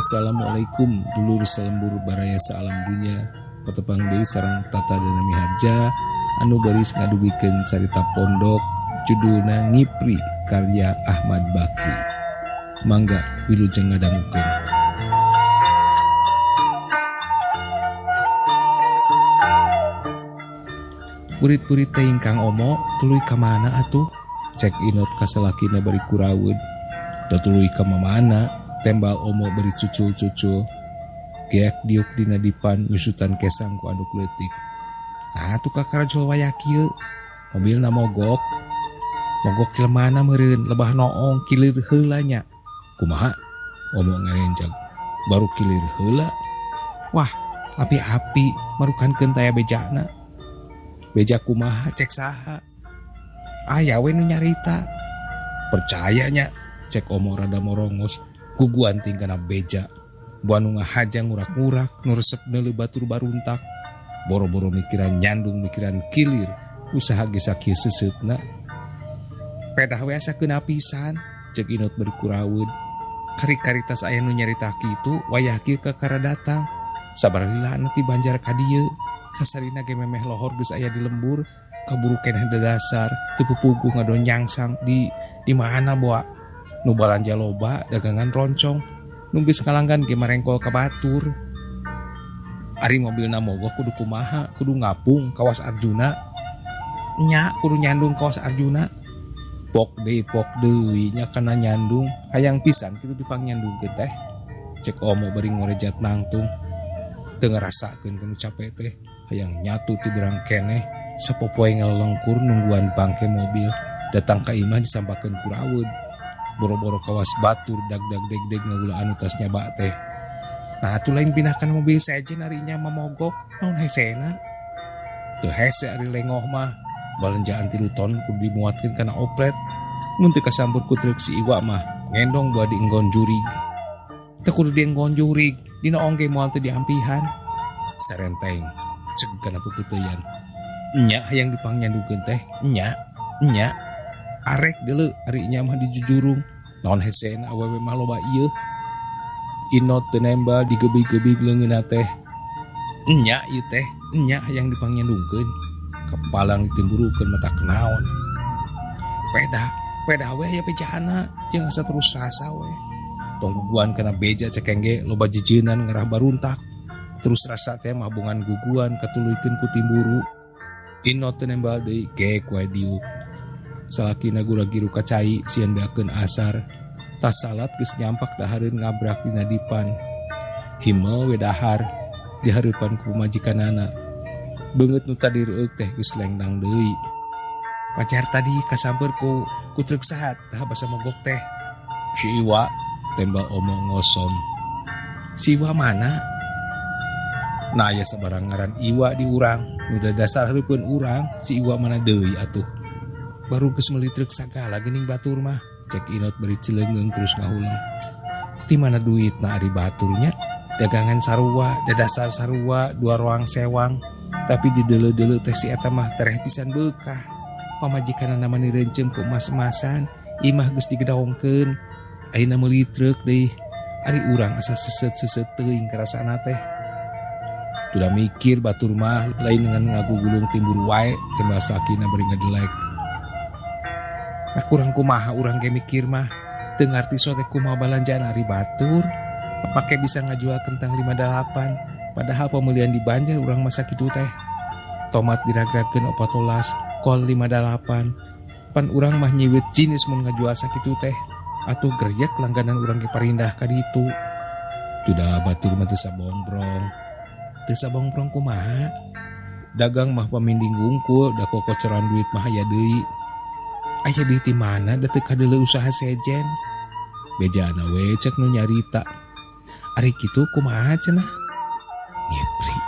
Assalamualaikum dulur salembur baraya saalam dunya patepang deui sareng Tata Dana Miharja anu baris ngadugikeun carita pondok judulna Ngipri karya Ahmad Bakri. Mangga wilujeng ngadangukeun. Burit-burit teh ingkang omo tuluy ka mana atuh? Cek Inot ka salakina bari kuraweud. Da tuluy ka mamana? Tembal omo bari cucul-cucul. Geak diuk dina dipan nyusutan kesang ku anduk leutik. Nah atuh kakarajol wayah kieu. Mobilna mogok. Mogok jelemana meureun lebah noong kilir heula nya. Kumaha? Omo ngarenjag. Baru kilir heula. Wah, api-api marukankeun taya bejana. Beja kumaha cek saha? Aya we nu nyarita. Percaya nya, cek omo rada morongos. Guguan tingkana beja. Buah nu ngahaja ngurak-ngurak, nu resep neuleuh batur baruntak. Boro-boro mikiran nyandung, mikiran kilir, usaha ge sakieu seuseutna. Pedah we asa keuna pisan, cek Inot bari kuraweud. Kari-karitas aya nu nyarita kitu, wayah kieu kakara datang. Sabar lila ti Banjar ka dieu. Sasarina ge memeh lohor geus aya di lembur, kaburu keneh dadasar, teu pupuguh ngadonyangsang di mana boa. Nu balanja loba, dagangan roncong, nu geus ngalanggan ge marengkol ka batur. Ari mobilna mogok kudu kumaha, kudu ngapung kawas Arjuna. Nya kudu nyandung kawas Arjuna. Pok deui nya kana nyandung, hayang pisan kitu dipangnyandungkeun teh. Cek omo bari ngorejat nangtung. Teu ngarasakeun kanu capek teh, hayang nyatu ti berang keneh, sapopoe ngalelengkur nungguan bangke mobil, datang ka imah disampakeun ku raweud. Boro-boro kawas batur dag-dag deg-deg ngagula anu tas nyaba teh. Nah atuh lain pindahkan mobil sejen ari nya mah mogok, naon hesena? Teu hese ari lengoh mah, balenjaan 3 ton kudu dimuatkeun kana oplet. Mun teu kasambur ku truk si Iwa mah, ngendong buah dienggon jurig. Teu kudu dienggon jurig, dina ongge moal teu diampihan. Sarenteng, ceg kana puputeuyan. Nya hayang dipangnyandukeun teh, nya, nya. Arek deuleu ari nya mah dijujurung. Naon hesena awewe mah loba ieu. Inot teu nembal digebig-gebig leungeunna teh. Nya ieu teh, nya hayang dipangnyandukeun. Kepalang ditimburukeun mata kenaon. Pedah, pedah we aya bejana, jeung asa terus rasa we. Tong guguan kana beja cekeng ge loba jejeunan ngarah baruntak. Terus rasa teh mah bongan guguan katuluykeun ku timburu. Inot teu nembal deui gek we diuk. Salakina gura-giru ka cai sieun beakeun asar. Tas salat geus nyampak dahareun ngabrak dina dipan. Himel we dahar dihareupan ku pamajikanana. Beungeut nu tadi reueuk teh geus lengdang deui. Pacar tadi kasamper ku truk sahat tah basa mogok teh. Si Iwa tembak omong ngosom. Si Iwa mana? Nah aya sabarang ngaran Iwa di urang. Nu dasar hareupeun urang si Iwa mana deui atuh. Baru geus meuli truk sagala geuning batur mah. Cek Inot bari cileungeung terus ngahuleng. Ti mana duitna ari baturnya? Dagangan sarua, dadasar sarua, dua roang sewang. Tapi di deuleu-deuleu teh si eta mah tereh pisan beukah. Pamajikanana mah nireunceum ku emas-emasan, imah geus digedaongkeun. Ayeuna meuli truk deui. Ari urang asa seset-seset teuing karasana teh. Tudah mikir batur mah lain dengan ngagugulung timbur wae, tembak sakina bari ngadelek. Nah, kurang kumaha urang ge mikir mah. Teu ngarti sote kumaha balanjaan ari batur. Make bisa ngajual kentang 58. Padahal pembelian di Banjar urang mah sakitu teh. Tomat diragrakeun 14, kol 58. Pan urang mah nyiwit jinis mun ngajual sakitu teh. Atuh gerjek langganan urang ge parindah ka ditu. Tudah batur mah teu sabongbrong. Teu sabongbrong kumaha? Dagang mah paminding wungkul, da kokocoran duit mah aya deui. Aya deui ti mana da teu kadeuleu usaha sejen. Bejana we cek nu nyarita. Ari kitu kumaha cenah? Ngipri.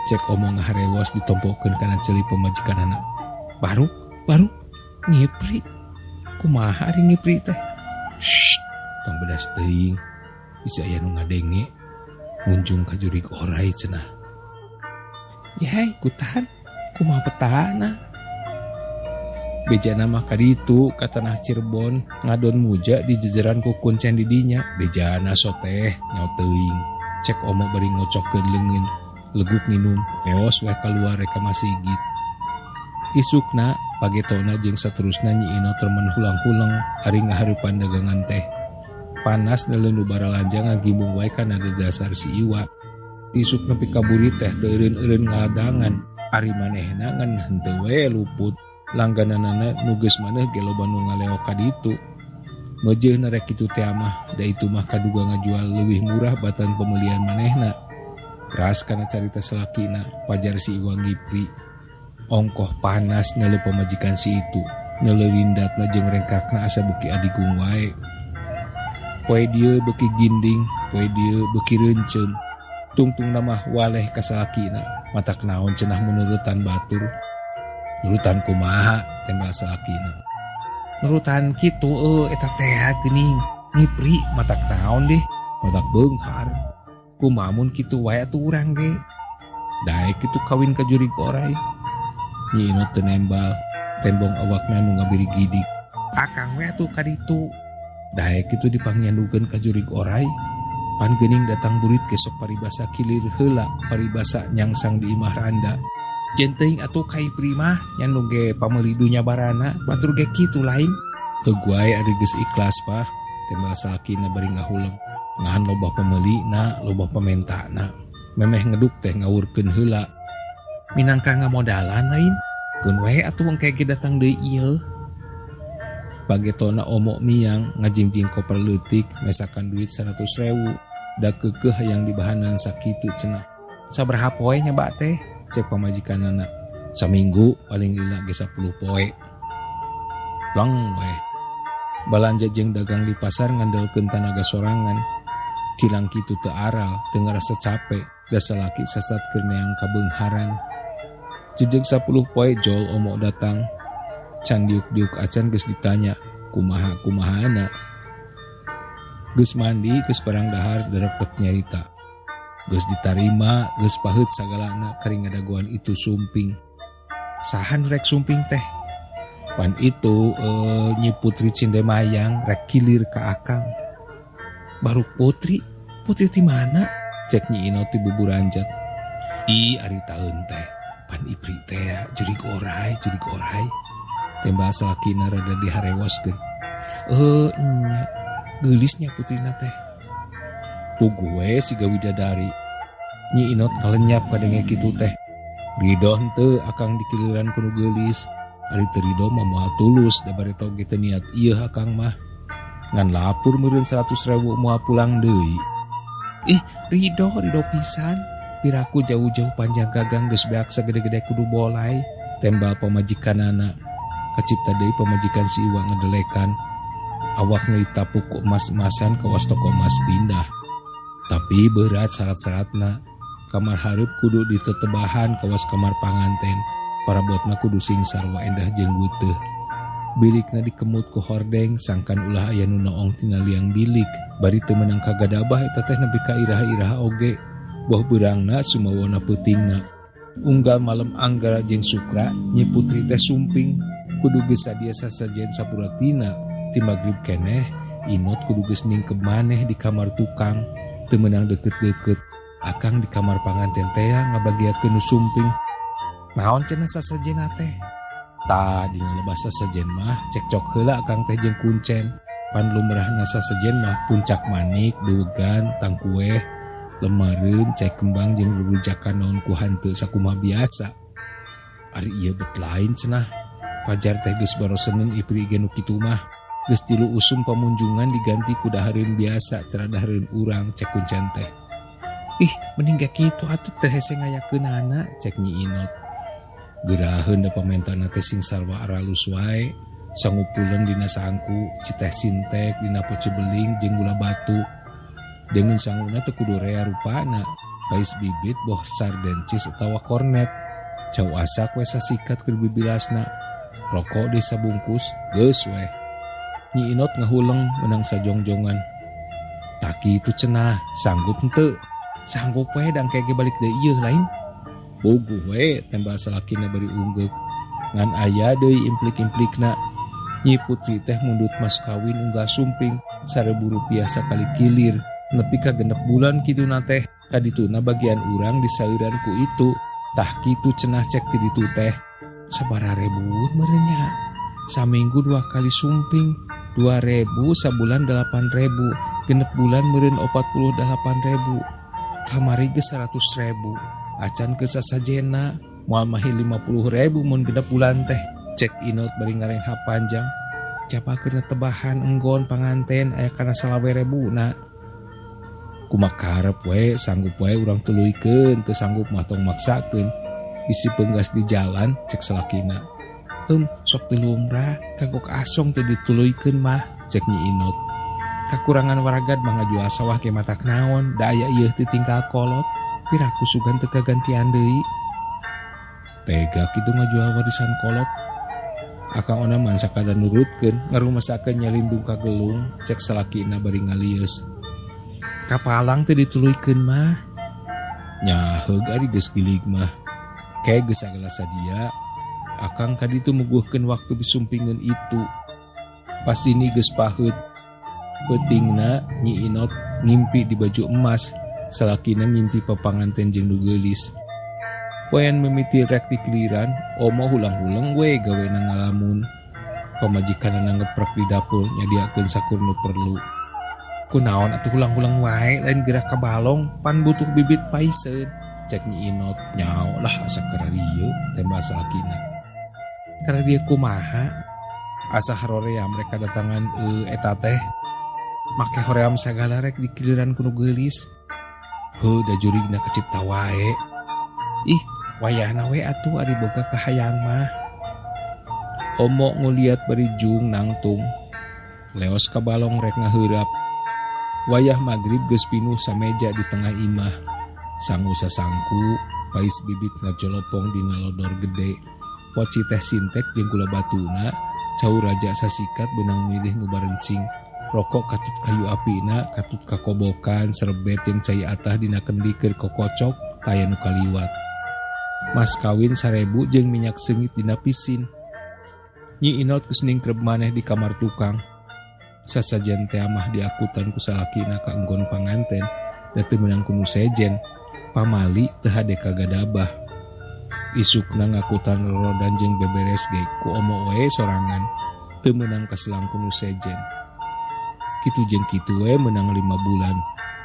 Cek omong ngaharewos ditompokeun kana ceuli pamajikanana. Baru, baru ngipri. Kumaha ari ngipri teh? Shh, tong bedas teuing. Bisa aya nu ngadenge. Munjung ka jurig orai cenah. Yai, kutahan. Kumaha petahana? Bejana mah kaditu ka tanah Cirebon ngadon muja di jejeran ku kuncen di dinya. Bejana soteh nyaho teuing. Cek Omo bari ngocokkeun leungeun. Leguk nginum, leos weh kaluar rek ka masigit. Isukna, pagetona jeung saterusna Nyi Inot remen hulang-huleng ari ngahareupan dagangan teh. Panas neuleuh nu baralanja ngagimbung wae kana dadasar si Iwa. Ti isuk nepi ka burit teh teu eureun-eureun ngaladangan. Ari manehna ngan henteu we luput. Langgananana nu geus maneh ge loba nu ngaleok ka ditu. Meujeuhna rek kitu tea mah, da itu mah kaduga ngajual leuwih murah batan pemelian manehna. Ras kana carita salakina, pajar si Iwa ngipri. Ongkoh panas neuleuh pamajikan si itu, neuleuh rindatna jeung rengkakna asa beuki adigung wae. Poe dieu beuki ginding, poe dieu beuki reunceum. Tungtungna mah waleh ka salakina, matak naon cenah mun nurutan batur. Nurutan kumaha tembal salakina. Nurutan kitu eueuh eta tea geuning. Ngipri matak naon deh, matak beunghar. Kumaha mun kitu wae atuh urang ge. Daek kitu kawin ka jurig oray. Nyi Inot teu nembal, tembong awakna nu ngabirigidik. Akang we atuh ka ditu. Daek kitu dipangnyandungkeun ka jurig oray. Pan geuning datang burit ge sok paribasa kilir heula, paribasa nyangsang di imah randa. Jen teuing atuh ka Ipri mah nyandung ge pameuli dunya barana, batur ge kitu lain. Heug wae ari geus ikhlas mah, tembal salakina bari ngahuleng. Nahan loba pameulina, loba pamentana. Memeh ngeduk teh ngawurkeun heula. Minangka ngamodalan lain, keun wae atuh engke ge datang deui ieu. Pagetona Omo miang ngajingjing koper leutik mesakan duit 100.000 da keukeuh hayang dibahanan sakitu cenah. Sabaraha poe nya ba teh? Cek pamajikanana. Saminggu paling lila ge 10 poe. Pleng weh. Balanja jeung dagang di pasar ngandelkeun tanaga sorangan. Kilang kitu teu aral, teu ngarasa capek, da salaki sasat keur neang kabeungharan. Jejeg 10 poe jol Omo datang. Can diuk-diuk acan geus ditanya, kumaha kumahana. Geus mandi, geus barang dahar derek nyarita. Geus ditarima, geus paheut sagalana kari ngadagoan itu sumping. Saha nu rek sumping teh? Pan itu Nyi Putri Cindemayang rek kilir ka akang. Baru putri, putri ti mana? Cek Nyi Inot ti buburanjat. Ih, ari taeun teh. Pan Ipri teh jurig oray, jurig oray. Tembal salakina rada diharewoskeun. Nya, geulisnya putrina teh. Puguh we siga widadari. Nyi Inot ngalenyap kadenge kitu teh. Ridho henteu akang dikiliran ku nu geulis. Ari teu ridho mah moal tulus da bareto ge teu niat ieu akang mah. Ngan lapur meureun 100.000 moal pulang deui. Ih, ridho, ridho pisan. Piraku jauh-jauh panjang gagang geus beak sagede-gede kudu bolai. Tembal pamajikanana. Kacipta deui pamajikan si Iwa ngedelekan. Awakna ditapuk ku emas-emasan kawas toko emas pindah. Tapi berat syarat-syaratna. Kamar hareup kudu ditetebahan kawas kamar panganten. Parabotna kudu sing sarua endah jeung weuteuh. Bilikna dikemut ku hordeng sangkan ulah aya nu noong tina liang bilik. Bari teu meunang kagadabah eta teh nepi ka iraha-iraha oge. Boh beurangna sumawona peutingna. Unggal malam Anggara jeung Sukra Nyi Putri teh sumping kudu geus sadia sasajen sapuratina. Ti magrib keneh Inot kudu geus ningkeb maneh di kamar tukang. Teu meunang deukeut-deukeut. Akang di kamar panganten tea ngabagiakeun nu sumping. Naon cenah sasajena teh? Tah dina lebah sasajen mah cekcok heula akang teh jeung kuncen. Pan lumrahna sasajen mah puncak manik, dugan, tangkueh, lemareun, cai kembang jeung rurujakan naon ku hanteu sakumaha biasa. Ari ieu bet lain cenah. Pajar teh geus barosenen Ipri ge nu kitu mah. Geus 3 usum pamunjungan diganti ku dahareun biasa cara dahareun urang cek kuncen teh. Ih, mending ge kitu atuh teu hese ngayakeunana cek Nyi Inot. Geraheun da pamentana teh sing sarwa aralus wae, sangupuleun dina sangku, citeh sintek dina poci beling jeung gula batu. Deungeun sanguna teu kudu rea rupana, pais bibit boh sarden cheese atawa kornet. Cau asak we sasikat keur bibilasna. Rokok deui sabungkus, geus we. Nyi Inot ngahuleng menang sajongjongan. Tak kitu cenah, sanggup henteu? Sanggup we dang kege balik deui ieu lain. Puguh we tembal salakina bari unggeuk. Ngan aya deui implik-implikna. Nyi Putri teh mundut mas kawin unggal sumping 1.000 rupiah sakali kilir nepi ka 6 bulan kituna teh kadituna bagian urang disauran ku itu. Tah kitu cenah cek ti ditu teh. Sabaraha ribuan meureun nya. Saminggu 2 kali sumping, 2.000 sabulan 8.000, 6 bulan meureun 48.000. Kamari geus 100.000. Acan ke sasajena moal mahi 50.000 mun 6 bulan teh. Cek Inot bari ngarengha panjang. Capakeun tebahan enggon panganten aya kana 25.000 na. Kumaha karep we sanggup wae urang tuluykeun, teu sanggup mah tong maksakeun. Bisi peunggas di jalan cek salakina. Sok teu lumrah kagok asong teu dituluykeun mah cek Nyi Inot. Kakurangan waragad mah ngajual sawah ge matak naon, da aya ieu teu tinggal kolot, piraku sugan teu kagantian deui. Tega kitu ngajual warisan kolot. Akang Ona mah sakada nurutkeun, ngarumesakeun nyalindung ka gelung cek salakina bari ngalieus. Kapalang teu dituluykeun mah. Nyaheug ari geus gilig mah. Ke geus sagala sadia, akang kaditu muguhkeun waktu disumpingeun itu. Pas ini geus paheut. Peutingna Nyi Inot ngimpi di baju emas, salakina ngimpi papanganten jeung nu geulis. Poean mimiti rek dikiliran, omo hulang-huleng we gawena ngalamun. Pamajikanna ngeprek di dapur nyadiakeun sakur nu perlu. Kunaon atuh hulang-huleng wae lain gerak ka balong pan butuh bibit paiseun. Cek Nyi Inot, nyao lah asa kararieu tembak salakina. Karena dia kumaha? Asa haroream rek kadatangan eta teh. Make hoream sagala rek dikiliran ku nu geulis. Heuh da jurigna kacipta wae. Ih, wayahna we atuh ari boga kahayang mah. Omo nguliat bari jung nangtung. Leos ka balong rek ngaheurap. Wayah magrib geus pinuh sameja di tengah imah. Sangu sasangku, pais bibit ngajolopong dina lodor gede. Poci teh sintek jeung gula batuna, cau raja sasikat benang milih nu barencing. Rokok katut kayu apina, katut kakobokan, serbet jeung cai atah dina kendi keur kokocok, taya nu kaliwat. Mas kawin 1.000 jeung minyak seungit dina pisin. Nyi Inot geus ningkreb maneh di kamar tukang. Sasajen teh amah diakutan ku salakina ka enggon panganten, da teu meunang ku nu sejen. Pamali teu hade kagadabah. Isukna ngakutan rorodan jeung beberes ge ku omo we sorangan, teu meunang kaselang ku nu sejen. Kitu jeung kitu we meunang 5 bulan,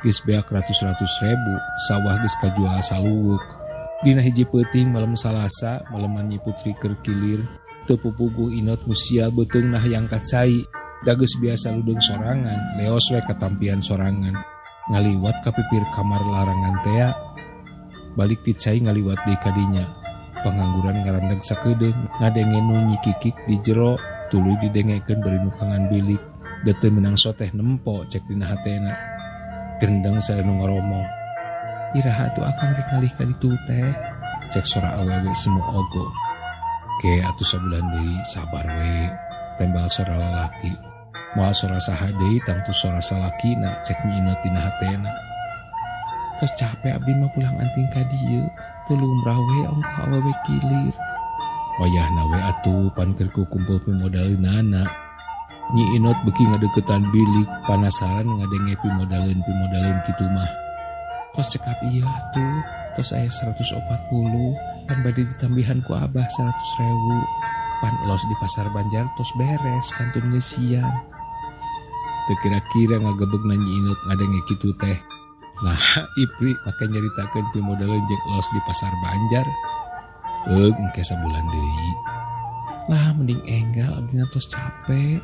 geus beak ratus-ratus ribu, sawah geus kajual saluwuk. Dina hiji peuting malam Salasa, maleman Nyi Putri keur kilir, teu pupuguh Inot musial beuteungna hayang ka cai, da geus biasa ludeung sorangan, leos we katampian sorangan. Ngaliwat ka pipir kamar larangan tea, balik ti cai ngaliwat deui ka dinya. Pangangguran ngarandeg sakedeung, ngadenge nu Nyi Kikik di jero, tuluy didengekeun bari nukangan bilik. Da teu meunang soteh nempo cek dina hatena. Gendeng sada nu ngoromong. Iraha atuh akang rek ngalih ka ditu teh, cek sora awewe semu ogo. Ke atuh sabulan deui sabar we, tembal sora lalaki. Moal sora saha deui tangtu sora salakina cek Nyi Inot dina hatena. Tos capek abdi mah pulang anting ka dieu, teu lumrah we ongkoh awewe kilir. Wayahna we atuh pan keur kukumpul pimodaleunana. Nyi Inot beuki ngadeukeutan bilik, panasaran ngadenge pimodaleun-pimodaleun kitu mah. Tos cekap ieu atuh, tos aya 140, pan bade ditambihan ku abah 100.000. Pan los di pasar Banjar tos beres kantun ngeusian. Teu kira-kira ngagebegna Nyi Inot ngadenge kitu teh. Nah, Ipri make nyaritakeun pimodaleun jeung los di pasar Banjar. Eug engke sabulan deui. Lah mending enggal abdina tos capek.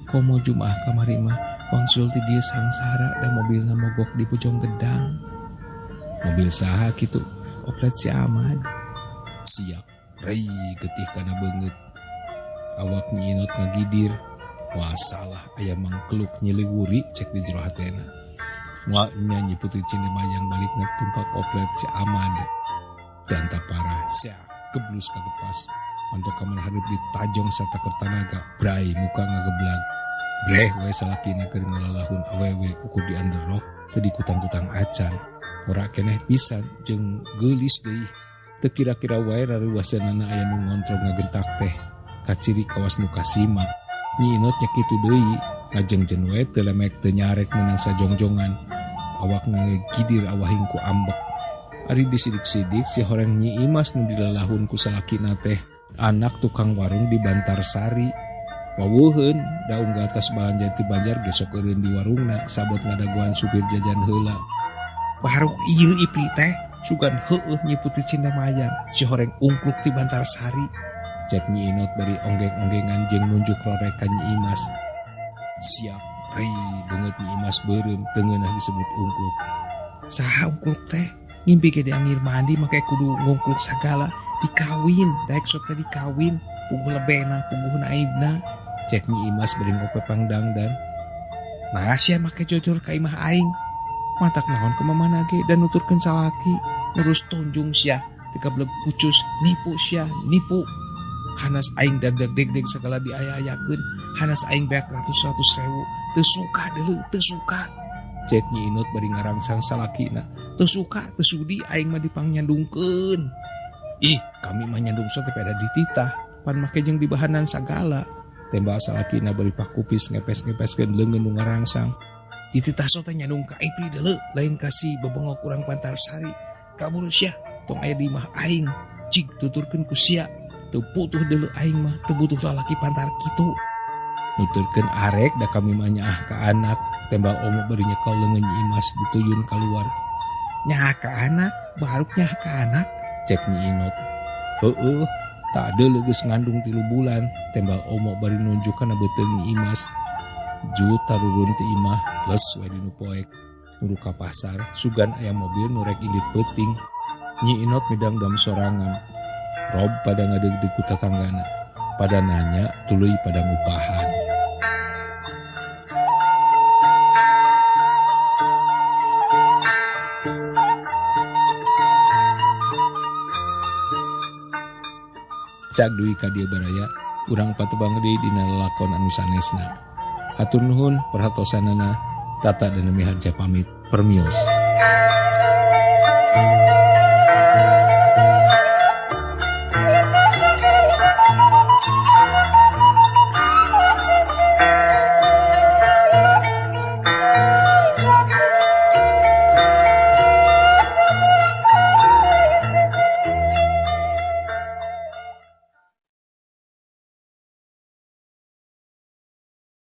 Komo Jumaah kamari mah wangsul ti dieu sangsara da mobilna mogok di Bojong Gedang. Mobil saha kitu? Oplet si Ahmad. Siap, rei getih kana beungeut. Awak Nyi Inot ngagidir. Wah salah aya mangkluk nyiliwuri cek di jero hatena. Moal nya Nyi Putri Cinemayang balik nek tumpak oplet si Ahmad. Danta parah, sia geblus katepas. Mantok kamar hareup ditajong sataker tanaga, brai muka ngageblag. Breh we salakina keur ngalalahun awewe ukur di underrok teu dikutang-kutang acan. Ora keneh pisan jeung geulis deui. Teu kira-kira wae rareuwaseunana aya nu ngontrong ngagentak teh. Kaciri kawas nu kasima. Nyi Inot nya kitu deui, ngajengjen wae teu lemek teu nyarek meunang sajongjongan. Awakna ge gidir awahing ku ambek. Ari disidik-sidik si horeng Nyi Imas nu dilalahun ku salakina teh anak tukang warung di Bantarsari. Wawuheun da unggal tas balanja ti Banjar ge sok eureun di warungna sabot ngadagoan supir jajan heula. Baruk ieu Ipri teh sugan heueuh Nyi Putri Cindamayang si horeng ungkluk ti Bantarsari. Cek Nyi Inot bari onggeng-onggengan jeung nunjuk rorek ka Nyi Imas. Siap ri beungeut Nyi Imas beureum teu ngeunah disebut ungkluk. Saha ungkluk teh? Ngimpi ge diangir mandi make kudu ngungkluk sagala dikawin daek sok teh dikawin puguh lebena puguh naibna. Cek Nyi Imas bari ngope pangdangdan. Nah sia make jojor ka imah aing. Matak naon ka mamana ge dan nuturkeun salaki ngurus tonjung sia tiga beleg pucus nipu sia nipu. Hanas aing dagdag degdeg segala diaya-ayakeun hanas aing beak ratus-ratus rewu teu suka deuleu teu suka. Cek Nyi Inot bari ngarangsang salakina teu suka teu sudi aing mah dipangnyandungkeun. Ih kami mah nyandung so teh pada dititah pan make jeung dibahanan sagala. Tembak salakina bari pakupis ngepes-ngepeskeun leungeun nu ngarangsang. Dititah so teh nyandung ka Ipri deuleu lain ka si bebengok urang Bantarsari. Kabur sia tong aya di imah aing cik tuturkeun ku sia. Teu butuh deuleu aing mah teu butuh lalaki pantar kitu. Nuturkeun arek da kami mah nyaah ka anak. Tembal omo bari nyekel leungeun Nyi Imas dituyun kaluar. Nyaah ka anak, baruk nyaah ka anak, cek Nyi Inot. Heueuh, tak deuleu geus ngandung 3 bulan, tembal omo bari nunjuk kana beuteung Nyi Imas. Ju tarurun ti imah, les we dinu poek. Nuru ka pasar, sugan aya mobil nu rek indit peuting. Nyi Inot midangdam sorangan. Rob pada ngadeugdeug ku tatanggana. Pada nanya, tuluy pada ngupahan. Cak dugi ka dieu baraya, urang patebang deui dina lalakon anu sanesna. Hatur nuhun perhatosanana, Tata dan Nemi Harja pamit, permios.